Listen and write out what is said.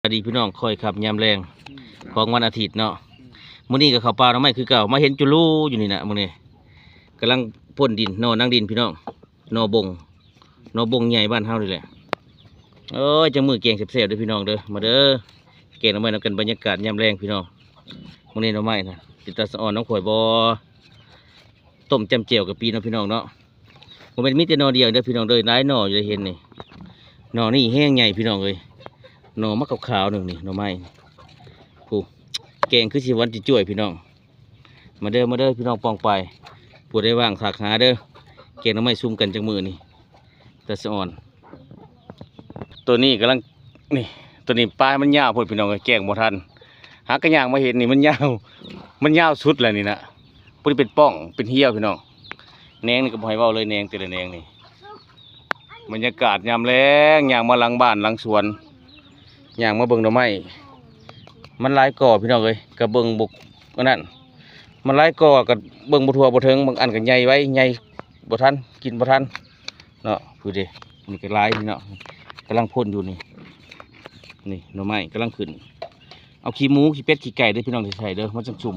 ສະບາຍດີພີ່ນ້ອງ ຄ່ອຍຄ່ຳຍາມແລງຂອງວັນອາທິດເນາະ. ມື້ນີ້ກໍເຂົ້າປ່າໜໍ່ໄມ້ຄືເກົ່າ ມາເຫັນຈຸລູຢູ່ນີ້ນະ. ມື້ນີ້ກຳລັງພົ້ນດິນ ໜໍ່ນາງດິນພີ່ນ້ອງ ໜໍ່ບົງ ໜໍ່ບົງໃຫຍ່ບ້ານເຮົານີ້ແຫຼະ. ໂອ້ຍ ຈັກມື້ແກງແຊບໆເດີ້ພີ່ນ້ອງເດີ້ ມາເດີ້ ແກງໜໍ່ໄມ້ນຳກັນ ບັນຍາກາດຍາມແລງພີ່ນ້ອງ. ມື້ນີ້ໜໍ່ໄມ້ນະ ເປັນຕາສະອອນນຳຂ້ອຍບໍ່? ຕົ້ມຈ້ຳແຈ່ວກະປິເນາະພີ່ນ້ອງເນາະ. ບໍ່ແມ່ນມີແຕ່ໜໍ່ດຽວເດີ້ພີ່ນ້ອງເດີ້ ຫຼາຍໜໍ່ຢູ່ເດ້ ເຫັນນີ້. ໜໍ່ນີ້ແຮງໃຫຍ່ພີ່ນ້ອງເອີຍ ໜໍ່ມັກຂາວໆໜຶ່ງນີ້ ໜໍ່ໄມ້ ຜູ້ ແກງຄືຊິຫວານຈຸ້ຍໆ ພີ່ນ້ອງ. ມາເດີ້ ມາເດີ້ ພີ່ນ້ອງປ້ອງປາຍ ຜູ້ໃດວ່າງທັກຫາເດີ້ ແກງໜໍ່ໄມ້ຊຸມກັນຈັກມື້ນີ້ ຕາສະອອນ. ໂຕນີ້ກຳລັງ ນີ້ ໂຕນີ້ປາຍມັນຍາວໂພດພີ່ນ້ອງເອີຍ ແກງບໍ່ທັນ. ຫາກະຍ່າງມາເຫັນນີ້ ມັນຍາວ ມັນຍາວສຸດແລ້ວນີ້ນະ ຜູ້ນີ້ເປັນປ່ອງເປັນຮຽວພີ່ນ້ອງ. ແໜງນີ້ກໍບໍ່ໃຫ້ເວົ້າເລີຍ ແໜງແຕ່ລະແໜງນີ້. ບັນຍາກາດຍາມແລງ ຍ່າງມາຫຼັງບ້ານຫຼັງສວນ ຍ່າງມາເບິ່ງໜໍ່ໄມ້ ມັນຫຼາຍກໍພີ່ນ້ອງເອີຍ ກະເບິ່ງບໍ່ ອັນນັ້ນ ມັນຫຼາຍກໍກະເບິ່ງບໍ່ທົ່ວບໍ່ເຖິງ ບາງອັນກະໃຫຍ່ໄວ ໃຫຍ່ບໍ່ທັນ ກິນບໍ່ທັນເນາະ. ຜູ້ເດ ນີ້ກະຫຼາຍນີ້ເນາະ ກຳລັງພົ້ນຢູ່ນີ້. ນີ້ໜໍ່ໄມ້ກຳລັງຂຶ້ນ ເອົາຂີ້ໝູ ຂີ້ເປັດ ຂີ້ໄກ່ເດີ້ພີ່ນ້ອງ ທີ່ໃສ່ເດີ້ ມັນຈັ່ງຊຸ່ມ.